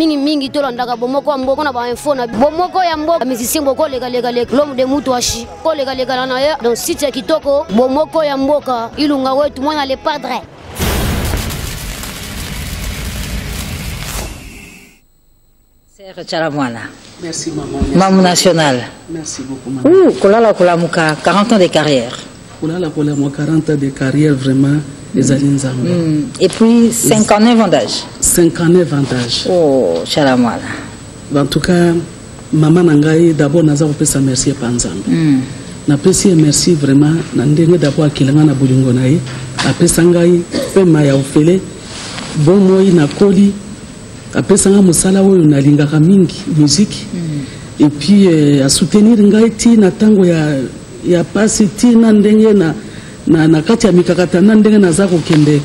Mingi mingi tolandaka bomoko ya mboka na ba info na bomoko ya mboka musicien boko leka leka leka l'homme de mutu ashi ko leka leka na ye donc site ya kitoko bomoko ya mboka ilunga wetu mwana le padre. Sœur Tshala Mwana. Merci maman. Mamu national. Merci beaucoup maman. Ouh, kolala kolamuka 40 ans de carrière. Kolala kolamuka 40 ans de carrière vraiment ezali nzambe. Et puis 59 ans d'âge. 59 ans d'âge. Oh, Tshala Mwana. En tout cas, maman na ngai d'abord naza kopesa merci epa nzambe. Napesi ye merci vraiment na ndenge d'abord akela ngai na bolingo na ye, apesa ngai pema ya ofele, bomoi nakoli. Apesa nga mosala oyo nalingaka mingi, musique. Et puis asoutenir ngai ti na tango ya pasi, ti na ndenge na kati ya mikakata, na ndenge naza kokende.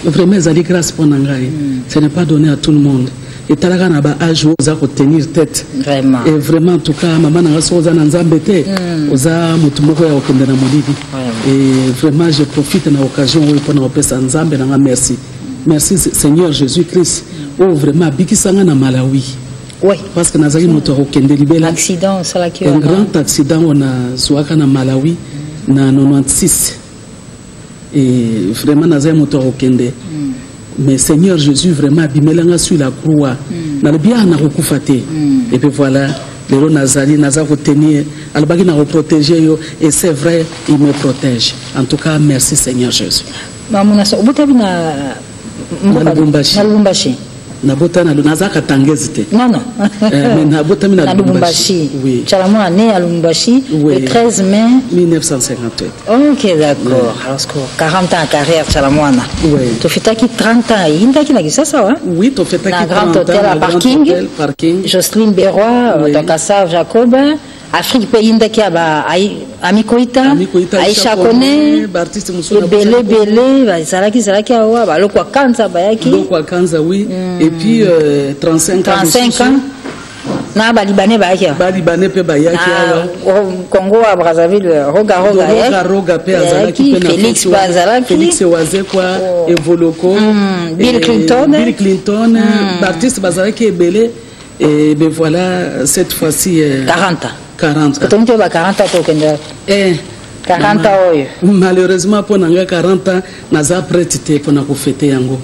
Vraiment ezali grâce mpo na ngai. Ce n'est pas donné à tout le monde. Etalaka na ba âge oyo oza kotenir tête. Vraiment. Et vraiment en tout cas mama na nga soki oza na nzambe te, oza motu moko ya kokende na molili. Vraiment. Et vraiment je profite na occasion oyo mpo na kopesa nzambe na nga merci. Merci Seigneur Jésus-Christ. Oh vraiment abikisanga na Malawi. Oui. Parce que nazali moto ya kokende libela. Accident osalaki Un wana. grand accident oyo nazwaka na Malawi na 96. Et vraiment nazali moto ya kokende. Mais Seigneur Jésus vraiment abimelanga sur la croix. Nalobi ah nakokufa te. Et puis voilà, lelo nazali naza kotenir, alobaki na koprotéger yo et c'est vrai, il me protège. En tout cas, merci Seigneur Jésus. Maman, na so, obotami na Na Lubumbashi. Na Lubumbashi. Nabota na nazaka tangezi te. Non, non. Mais nabotami na Na Lubumbashi. Lubumbashi. Oui. Tshala Mwana né à Lubumbashi Oui. le 13 mai 1958. Ok, d'accord. Oui. Alors, 40 ans en carrière, Tshala Mwana. Oui. Tofetaki 30 ans, yindaki na Kinshasa, hein? Oui, tofetaki Na Grand 30 ans, Hôtel à na Grand Parking. Hôtel, Parking. Jocelyne Berroy, Oui. donc Assav Jacob. Afrique pe yindaki ya ba, Ami Koita, Ami Koita, Aïcha Aïcha Kone, Kone, ba artiste mosusu na ebele, Bosala ebele, ba ezalaki, ezalaki awa, ba Lokwa Kanza bayaki. Lokwa Kanza, oui. Et puis 35 ans 35 mosusu. ans. Na ba Libanais bayaki awa. Ba Libanais pe bayaki Na awa. Congo à Brazzaville, Roga Roga, Roga eh. Roga pe azalaki Bayaki, pe na Félix Foti wana. pe azalaki. Félix Wazekwa, Oh. Evoloko. Bill Et Clinton. Bill Clinton, ba artiste bazalaki ebele. Et ben voilà, cette fois-ci, 40 ans. 40 ans. Otongi ba 40 ans tokende. Eh, 40 ans oyo. Malheureusement pour nanga 40 ans, naza prête te pour na ko fêter yango.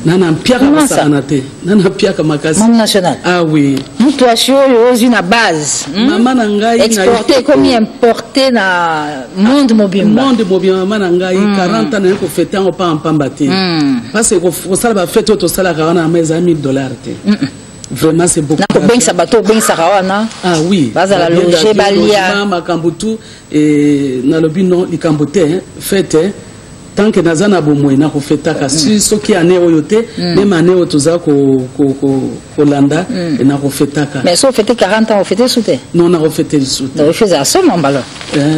Nana mpiaka Comment ça? basakana te. Nana mpiaka makasi. Monde national. Ah oui. Mutu asio oyo na base. Mama na ngai na Exporté comme importé na monde mobimba. Monde mobimba mama na ngai 40 ans na ko fêter yango pa pamba te. Parce que ko sala ba fête to sala ka wana mais $1000 te. Vraiment c'est beaucoup. Na ko bengisa bato, bengisa ka wana. Ah oui. Bazala Ba bien loger, d'avion, balia. logement, makambo tout et nalobi non likambo te, hein, fête, hein. Tant que naza na bomoi na kofetaka. Si soki année oyo te, même année oyo toza kolanda, na kofetaka. Mais so fêter 40 ans, fêter sous te. Non, na kofete lisusu te. Donc il faisait ça mon ballon.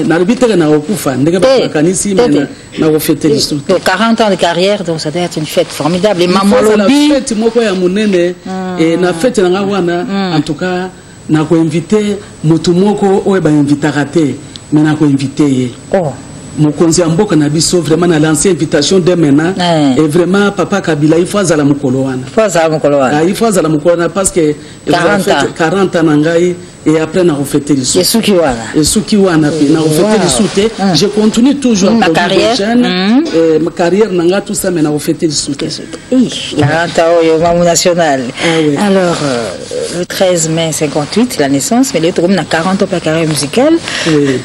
Nalobi te ke na kokufa, ndenge Te, bato bakanisi, te, mais te. na kofete lisusu te. Donc 40 ans de carrière, donc ça doit être une fête formidable. Et Il maman faut la lobi. fête moko ya monene, et na fête na nga wana, en tout cas, na koinvite motu moko oyo bainvitaka te, mais na koinvite ye. Oh. Mokonzi ya mboka na biso vraiment na lancer invitation dès maintenant. Et vraiment papa Kabila il faut azala mokolo wana. Il faut azala mokolo wana. Ah, il faut azala mokolo wana parce que 40 ans. 40 ans na ngai et après na refêter lisusu. Esuki wana. Esuki wana pe na refêter Wow. lisusu te. Je continue toujours à Ma produire carrière. des jeunes. Ma carrière na nga tout ça mais na refêter lisusu te. Oui, 40 ans oyo Mamu national. Ah oui. Alors le 13 mai 58 la naissance, mais le tour na 40 ans la carrière musicale. Oui.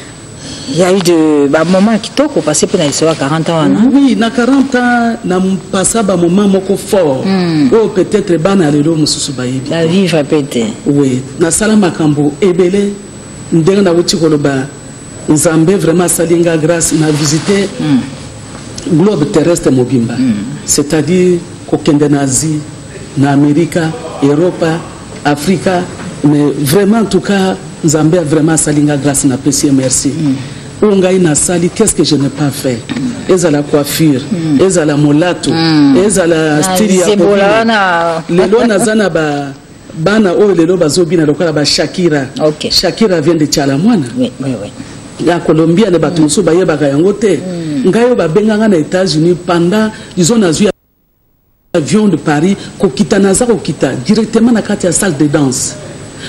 Il y a eu de, bah, moment qui t'a passé pour la 40 ans, non? Oui, na 40 ans, na passé ba moment moko fort. Oh, peut-être bana lelo mususu bayebi. La vie répétée. Oui, na sala makambo ebele ndenge na wuti koloba Nzambe vraiment salinga grâce na visiter globe terrestre mobimba. C'est-à-dire kokende na Asie, na Amérique, Europe, Afrique, mais vraiment en tout cas Nzambe a vraiment salinga grâce na pesi merci. Oyo ngai nasali, qu'est-ce que je n'ai pas fait? Ezala coiffure, ezala molato, ezala Na style ya zebola kobina. wana. Lelo naza na ba bana oyo lelo bazobina lokola ba Shakira. Shakira vient de Tshala Mwana. Oui, oui, oui. Ya Colombia ne bato mosusu bayebaka yango te. Ngai oyo babenganga na États-Unis pendant disons nazwi Avion de Paris kokita, naza kokita directement na kati ya salle de danse,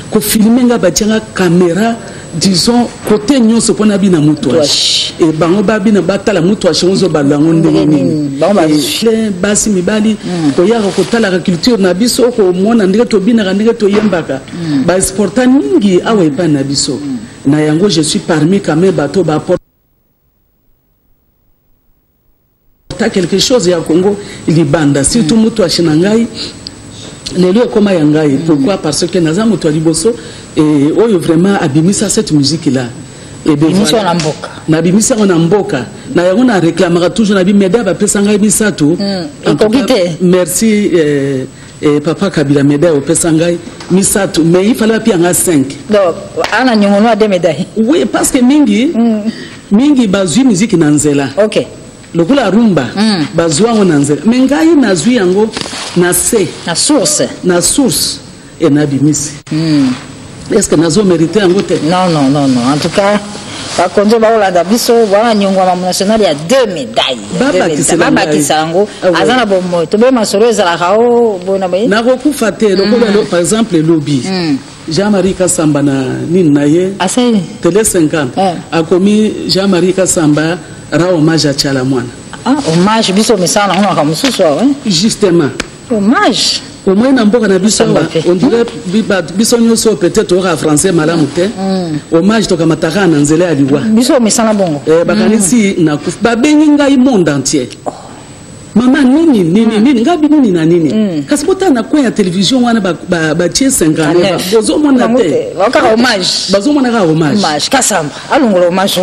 kofilme nga, batia nga caméra, disons côté nyonso mpo nabina Mutuashi. E bango babina, batala Mutuashi ngo, ozobala yango ndenge nini. Basi, mibali koyaka kotalaka culture na biso, komona ndenge tobinaka, ndenge toyembaka. Baexporta mingi awa epai na biso. Na yango, je suis parmi quand même bato baapporta quelque chose ya Congo libanda, surtout Mutuashi na ngai. Lelo ekóma ya ngai. Pourquoi? Parce que naza moto ya liboso oyo vraiment abimisa cette musique là. Bimisi na mboka. Nabimisi yango na mboka. Na yango na réclamaka toujours na bimédaille bapesa ngai misato. Ekoki te. Merci, papa Kabila. Médaille opesa ngai misato, mais il fallait bapia nga 5. Donc ana nyongono ya deux médailles. Oui, parce que mingi mingi bazwi musique na nzela. Lokola rumba, bazwi yango na nzela, mais ngai nazwi yango na se. Na source. Na source e nabimisi. Est ce que nazomérite yango te? Non, non, non, non. En tout cas, bakonzi baolanda biso wana, nyongo ya Mamu National ya deux médailles. Babakisa yango. Aza na bomoi, toboye masolo ezalaka o bona boye. Nakokufa te. Lokola par exemple elobi Jean-Marie Kasamba na nini na ye. Asali. Télé 50. Akomi Jean-Marie Kasamba rend hommage à Tshala Mwana. Ah, hommage, biso misala nango makambo mosusu awa. Justement. Hommage. Au moins na mboka na biso awa, on dirait biso nyonso peut-être oyoka français malamu te. Hommage tokamataka na nzela ya liwa. Biso misala bongo. Bakanisi nakufi, babengi ngai monde entier: mama nini nini nini, ngabi nini na nini. Kasi botala na coin ya télévision wana, batie 59, bozomona te. Kaka hommage. Bazomona kaka hommage. Hommage, Kasamba alongola hommage.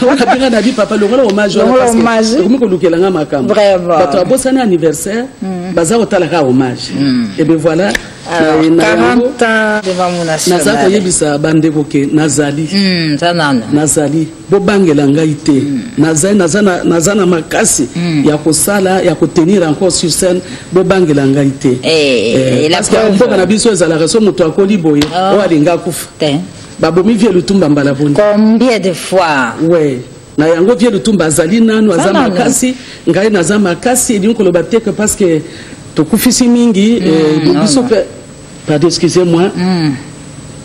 Wana mpenga na bi papa, longola hommage wana. Longola hommage. Ekomi kolukela nga makambo. Bato abosani anniversaire, baza kotala kaka hommage. Et ben voilà. Alors, 40 ans de Mamu Naza National. Koyebisa bandeko ke nazali. Za nano. Nazali, bobangela ngai te. Nazali, naza na makasi ya kosala, ya kotenir encore sur scène. Bobangela ngai te. Eh, la Parce que preuve. mboka na biso ezalaka so moto akoli boye, oyo alingi akufa. Te. Babomi vieux Lutumba mbala boni? Combien de fois? Ouais, na yango vieux Lutumba azali nanu, aza Aza nanu. makasi. Ngai naza makasi. Elingi koloba te ke parce que tokufisi mingi, biso mpe, pardon, excusez moi,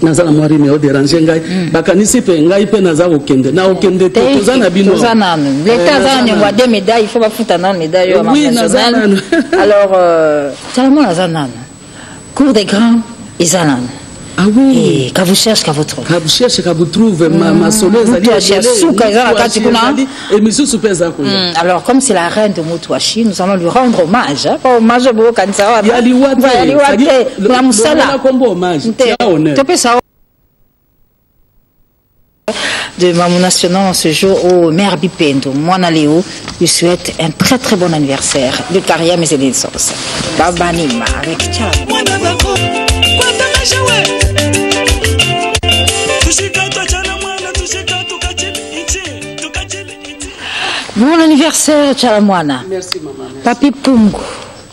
naza na mwa rhume odérange ngai. Bakanisi mpe ngai mpe naza kokende, na kokende te. Toza na bino. Toza nanu. L'État aza na nyongo ya deux médailles, il faut bafuta nanu médaille oyo ya Oui, Mamu naza National. nanu. Alors, Tshala Mwana aza nanu, cour des grands eza nanu. Ah oui. Et qu'à vous cherche, qu'à vous trouve. Qu'à vous cherche, qu'à vous trouve. Masolo ezali. Mutu ebele. suka eza na kati kuna. Ezali, e misusu mpe eza koya. Alors, comme c'est la reine de Mutuashi, nous allons lui rendre hommage. Hein? Pas hommage au kanisa wana. Ya liwa te. Ya liwa te. C'est-à-dire, Na mosala. longola kombo hommage. Te. Tia honneur. Topesa de Mamou National en ce jour au maire Bipendo. Moi, Léo, lui souhaite un très très bon anniversaire de carrière mais et de naissance. Babanima avec Ciao. Mwana bako kwatangasha we tushika twachana mwana tushika tukachili nchi tukachili nchi. Bon anniversaire, Tshala Mwana. Merci, maman, merci. Papi Pungu.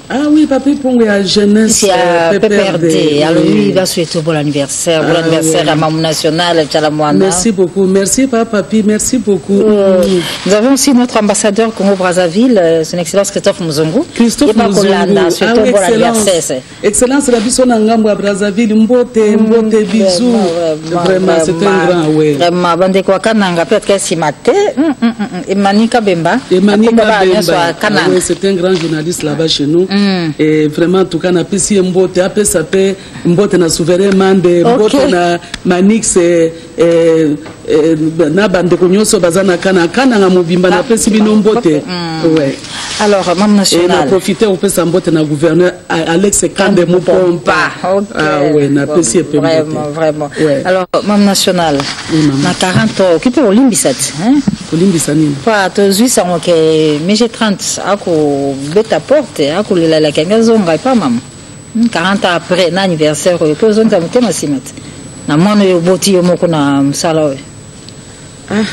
Ah oui, Papi Pungu ya jeunesse. C'est à PPRD. Alors oui. lui, il va souhaiter bon anniversaire. Bon Ah, anniversaire ouais. à Mamou National, Tshala Mwana. Merci beaucoup, merci papa Papi, merci beaucoup. Nous avons aussi notre ambassadeur Congo-Brazzaville, son Excellence Christophe Muzungu. Christophe Ye Muzungu. Bakolanda, souhaitons Ah oui, bon excellence. anniversaire. Excellence na biso na ngambo ya Brazzaville, mbote, mbote, bisous. Vraiment, c'est un grand, ouais. Vraiment, bandeko ya Kananga peut-être nsima te. Emani Kabemba. Emani Akomba bana nyonso Kabemba. ya Ah Kananga. ouais, c'est un grand journaliste là-bas chez nous. Et vraiment, en tout cas, napesi ye mbote, apesa pe mbote na Souverain Mande, mbote na Manix, na bandeko nyonso baza na Kana, Kananga mobimba, napesi bino mbote. Ouais. Alors, Mamu Et na National. profité kopesa mbote na gouverneur Alex Kande Mupompa. Ok. Ah ouais, napesi ye pe mbote. Vraiment, vraiment. Ouais. Alors, Mamu National, Oui, maman. na 40 ans, okipe olimbisa te, hein? Kolimbisa nini? Pa tozwi sango ke MG 30 akobeta porte, akolelelaka yango, azonga epa mama. 40 ans après na anniversaire oyo mpe ozongisa motema nsima te na mwana oyo oboti yo moko na mosala oyo? Ah,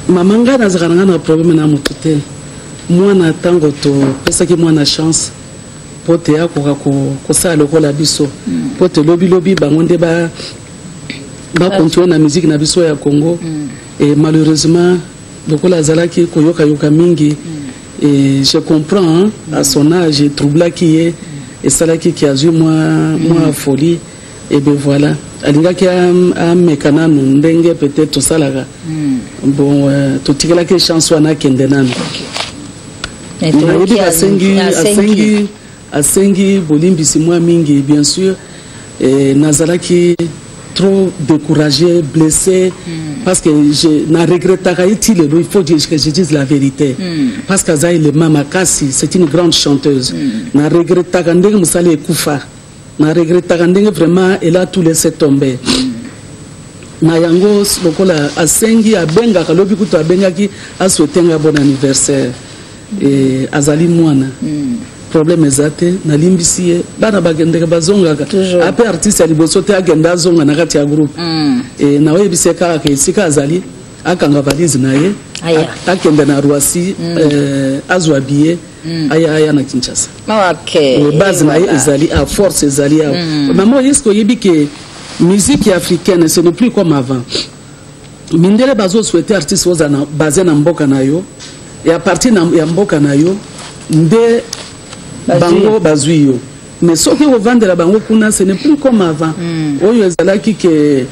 mama, ngai nazalaka na ngai na problème na motu te. Mwana, ntango topesaki mwana chance mpo te akoka kosala lokola biso, mpo te lobilobi bango nde bacontinue na musique na biso ya Congo. Et malheureusement, lokola azalaki koyokayoka mingi. Et je comprends, hein, à son âge etroublaki ye, esalaki ki azwi mwa folie. Et ben voilà, alingaki ameka nanu ndenge peut-être tosalaka. Bon, totikelaki chance wana, akende nanu. Nayebi asengi bolimbisi mwa mingi, bien sûr. Et nazalaki trop découragé, blessé, parce que je na regrettaka ye ti lelo. Il faut dire que je dise la vérité, parce que aza elema makasi, c'est une grande chanteuse. Na regrettaka ndenge mosala ekufa, na regrettaka ndenge vraiment elle a tout laissé tomber. Na yango, lokola asengi, abengaka lobi kutu, abengaki asouhaite nga bon anniversaire. E azali mwana, problème eza te, nalimbisi ye. Bana bakendeke bazongaka. Toujours. Ape artiste ya liboso te akende azonga na kati ya groupe. E naoyebisa ye kaka ke esika azali, akanga valise na ye. Aya. Akende na Roissy, azwa billet, aya na Kinshasa. Base na ye ezali a force, ezali awa. Mama, eske oyebi ke musique africaine, ce n'est plus comme avant? Mindele bazosouhaite artiste ozala na base na mboka na yo, ya partir ya mboka na yo nde Bazwi. Bango bazwi yo. Mais soki ovandela bango kuna, ce n'est plus comme avant. Oyo ezalaki ke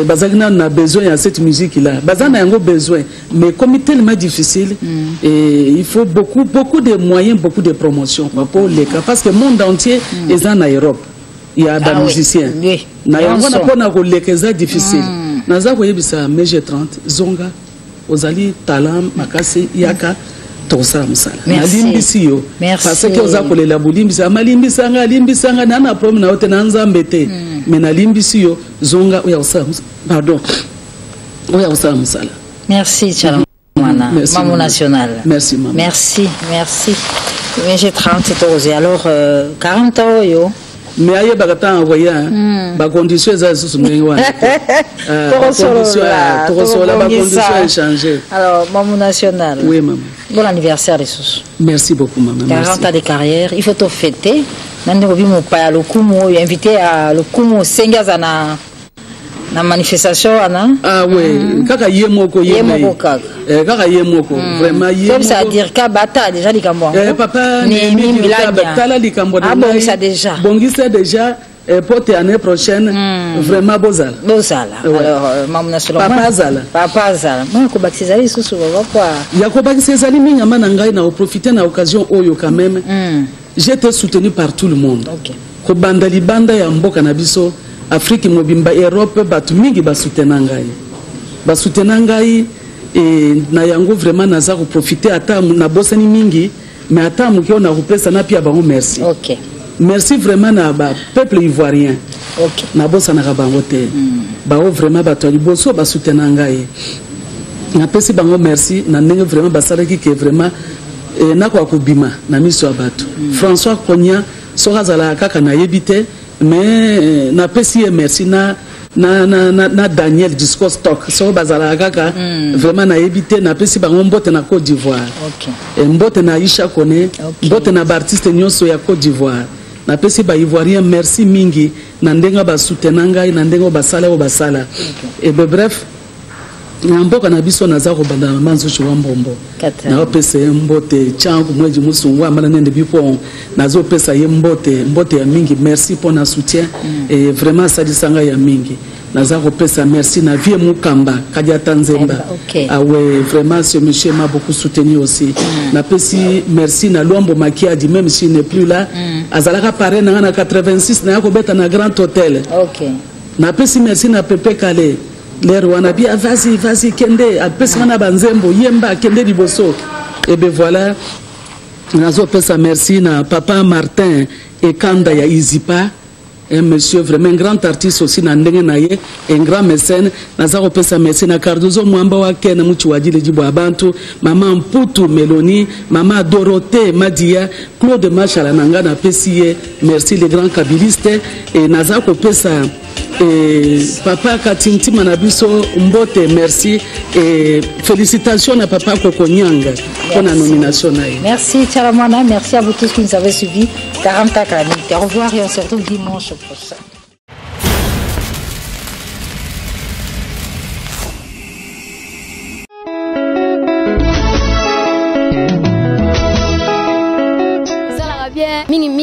bazalaki nanu na besoin ya cette musique là baza na yango besoin, mais comme tellement difficile, et il faut beaucoup, beaucoup de moyens, beaucoup de promotion quoi, po leka, parce que monde entier eza na Europe ya Ah oui. bamusicien. Na yango Nyonso. na mpona koleka eza difficile. Naza koyebisa MG 30, zonga, ozali talent makasi, yaka tokosala mosala. Merci. Nalimbisi yo. Merci. Parce que oza kolela bolimbisi, amalimbisanga, alimbisanga na problème na yo te, na Nzambe te. Mais nalimbisi yo, zonga, oya kosala pardon, oya kosala mosala. Merci, Tshala Mwana. Merci, Maman maman. nationale. Merci, maman. Merci, merci. Mais j'ai 30 tours. Alors, 40 ans, yo. Mais ayebaka ntango akoya, bacondition eza lisusu ndenge wana te. Ah, Tokosolola, tokosolola, tokobongisa. bacondition échange. Alors, Maman nationale. Oui, maman. Bon anniversaire, les sous. Merci beaucoup, maman. 40 Merci. ans de carrière, il faut te fêter. Nande obi mopaya lokumu oyo invité ya lokumu osengi aza na manifestation wana. Ah ouais, kaka ye moko. Ye Ye moko kaka. Kaka ye moko, vraiment ye Toyebisa moko. Dirka bata déjà likambo yango. Papa Néhémie Néhémie Milania. Bilaka, tala likambo na ngai. Abongisa déjà. Bongisa déjà, po te année prochaine vraiment bozala. Bozala. Ouais. Alors, mamu national. Papa azala. Papa azala, mwana kobakisa ezali lisusu baba kwa. Ya kobakisa ezali mingi ama na ngai na oprofite na occasion oyo quand même. J'ai été soutenu par tout le monde. Kobanda libanda ya mboka na biso, Afrique mobimba, Europe, bato mingi basutena ngai, basutena ngai. E na yango vraiment naza koprofite, ata nabosani mingi, mais ata moke oyo nakopesa, napia bango merci. Merci vraiment na bapeuple ivoirien. Nabosanaka bango te. Bao vraiment bato ya liboso basutena ngai, napesi bango merci na ndenge vraiment basalaki ke vraiment nakoka kobima na miso ya bato. François Konya, soki azalaka kaka, nayebi te, mais napesi ye merci na Daniel Disco Stock, soki bazalaka kaka, vraiment nayebi te, napesi bango mbote na Côte d'Ivoire. Mbote na Aisha Kone. Mbote na baartiste nyonso ya Côte d'Ivoire. Napesi baivoirien merci mingi na ndenge basutena ngai, na ndenge oyo basala, oyo basala. Ebe bref, na mboka na biso, naza kobanda na mama Nzuchu wa Mbombo. Kata. Naopesa ye mbote tianku mweji musungu amana nende bipo, nazopesa ye mbote, mbote ya mingi. Merci mpo na soutien. E vraiment asalisa ngai ya mingi. Naza kopesa merci na vie Mukamba Kadiata Nzemba. Ah ouais, vraiment ce monsieur m'a beaucoup soutenu aussi. Napesi merci na Luambo Makiadi, même s'il n'est plus là. Azalaka parrain na nga na 86, naya kobeta na Grand Hôtel. Napesi merci na Pepe Kale lere wana bia, vas-y, vas-y, kende, apesi nga na banzembo, yemba, kende liboso. Ebe voilà, nazopesa merci na papa Martin Ekanda ya Izipa, un monsieur vraiment un grand artiste aussi na ndenge na ye, un grand mécène. Naza kopesa merci na Cardozo Mwamba wa Kene Muchiwadile Jibwa abantu, mama Mputu Meloni, mama Dorothée Madia, Claude Machala na nga, napesi ye merci, le grand kabiliste. E naza kopesa papa Katintima na biso mbote, merci et félicitations na papa Kokonyanga mpona nomination na ye. Merci Tshala Mwana, merci à vous tous qui nous avez suivis. 40 à 40. Au revoir et on se retrouve dimanche prochain.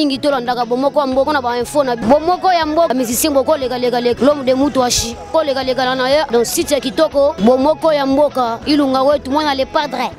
Mingi tolandaka Bomoko ya Mboka na bainfo na Bomoko ya Mboka. Musicien bokolekalekaleka, l'homme de mutu ashi kolekalekana na ye. Donc site ya kitoko, Bomoko ya Mboka, Ilunga wetu mwana le padre.